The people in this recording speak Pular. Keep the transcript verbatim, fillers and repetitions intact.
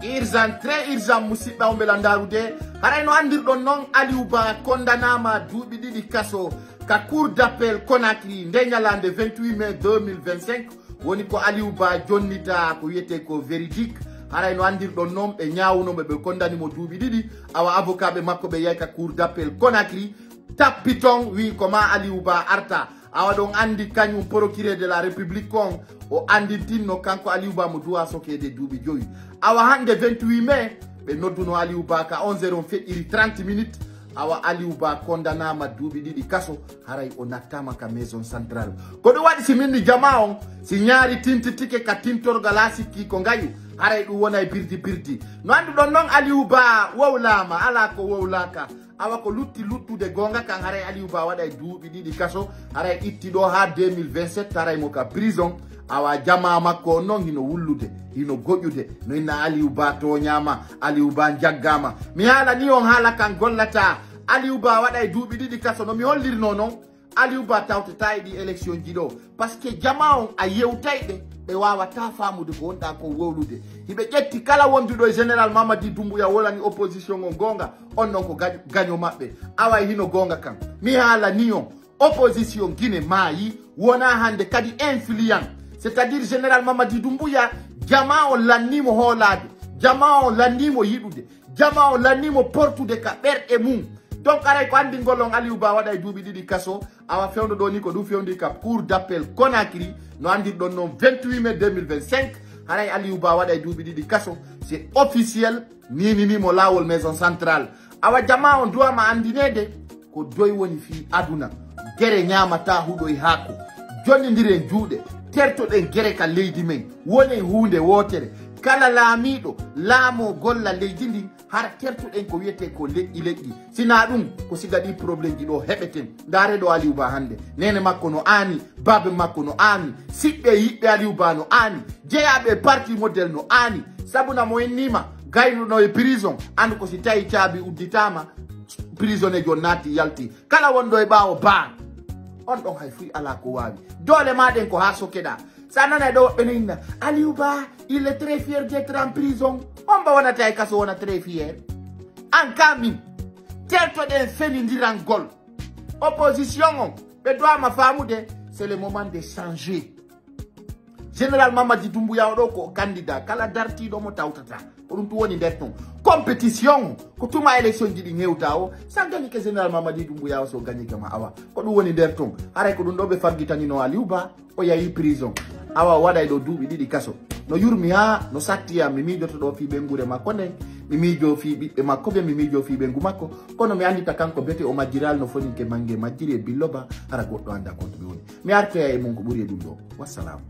Urgent, très urgent, musidɓe on ɓe landaarude. Haray no anndirɗon non, Aliou Ba kondanaama duuɓi ɗiɗi kaso ka Cour d'appel Conakry nde ñalaande vingt-huit mai deux mille vingt-cinq. Woni ko Aliou Ba jonnita ko wiyetee ko verdict. Haray no anndirɗon non, ɓe ñaawuno mo, ɓe kondani mo duuɓi ɗiɗi. Awa avocat ɓe makko ɓe yahi ka Cour d'appel Conakry. Tappi ton, wi'i ko ma Aliou Ba arta. Awa ɗon anndi kañum procureur de la République kon, o anndintinno kanko Aliou Ba mo duwa sokeede duuɓi jowi. Awa hannde vingt-huit mai, ɓe nodduno Aliou Ba ka onze heures, on feƴƴiri trente minutes. Awa Aliou Ba kondanaama duuɓi ɗiɗi kaso, haray o nattaama ka maison centrale. Ko ɗum waɗi si min ni jama on, si ñaari tintitike ka tintorgal haa sikki ko ngayu, haray ɗum wonay birdi birdi. No annduɗon non Aliou Ba wowlaama, alaa ko wowlaaka. Awa ko lutti luttude goonga kan, haray Aliou Ba waɗay duuɓi ɗiɗi kaso, haray itti ɗo haa deux mille vingt-sept, haray mo ka prison. Awa jamaa makko on non hino wullude, hino goƴude, no inna Aliou Ba tooñaama, Aliou Ba njaggaama. Mi haalanii on haala kan gollataa. Aliou Ba waɗay duuɓi ɗiɗi kaso, no mi hollirnoo non. Aliou Ba tawtataa e ɗi élection ji ɗo. Parce que jama on a yewtay ɓe, ɓe waawataa faamude ko wonɗaa ko wowlude. Hiɓe ƴetti kala wonduɗo e Général Mamadi Doumbouya wolani opposition on goonga, on non ko gañ-, gaño maɓɓe. Awa e hino goonga kan. Mi haalanii on, opposition Guinée maayi, wonaa hannde kadi influent. C'est-à-dire Général Mamadi Doumbouya, jama on lannii mo hoolaade, jama on lannii mo yiɗude. Jama on lannii mo portude ka ɓerɗe mum. Donc, aray ko anndingol on Aliou Ba waɗay duuɓi ɗiɗi kaso. Awa fewndo ɗo ni ko ɗum fewndi ka Cour d'appel Conakry. No anndirɗon non, vingt-huit mai deux mille vingt-cinq. Haray Aliou Ba waɗay duuɓi ɗiɗi kaso. C'est officiel. Ni, ni, ni mo laawol maison centrale. Awa jama on duwama anndineede. Ko doy woni fii aduna. Gere ñaamataa huɗo e haako. Jonnindiren juuɗe, tertoɗen gere ka leydi men. Wonen huunde wootere. Kala laamiiɗo laamoo golla leydi ndin, hara tertoɗen ko wiyetee ko leƴƴi leƴƴi. Si naa ɗum, ko siga ɗii problème ji ɗo heɓeten. Ndaaree ɗo Aliou Ba hannde. Neene makko no aani, baabe makko no aani, siɓɓe e yiɓɓe Aliou Ba no aani, jeyaaɓe e parti modèle no aani. Sabu na mo inniima, gaynuɗo e prison, anndu ko si tawi caabi udditaama, prisonnier naati yalti. Kala wonɗo e ɓaawo baa, on ɗon hay fuy alaa ko waawi. Doole maa ɗen ko haa sokeɗaa. Sa nanay ɗo woɓɓe no inna, Aliou Ba, il est très fier d'être en prison. On ba wonata e kaso wona très fier. An ka min, tertoɗen fenindirangol. Opposition on, ɓe doama faamude, c'est le moment de changer. Général Mamadi Doumbouya o ɗo ko o candidat, kala dartiiɗo mo tawtata. Ko ɗum tun woni nder ton. Compétition, ko tuma élection ji ɗin hewta o, sa gañike Général Mamadi Doumbouya o, so gañike ma awa. Ko ɗum woni nder ton. Haray ko ɗum ɗo ɓe faggitanino Aliou Ba, o yahi prison. Awa o waɗay ɗo duuɓi ɗiɗi kaso. No yurmi haa no satti yam, mi miijoto ɗo fii ɓeynguure makko nden, mi miijo fii ɓiɓɓe makko ɓen, mi miijo fii ɓeyngu makko. Kono mi anndita kanko bete o majjiraali no foninke mange majjiri e billo ba, hara goɗɗo annda ko to ɓe woni. Mi artoya e mun ko ɓuri e ɗum ɗo. Wassalaamu.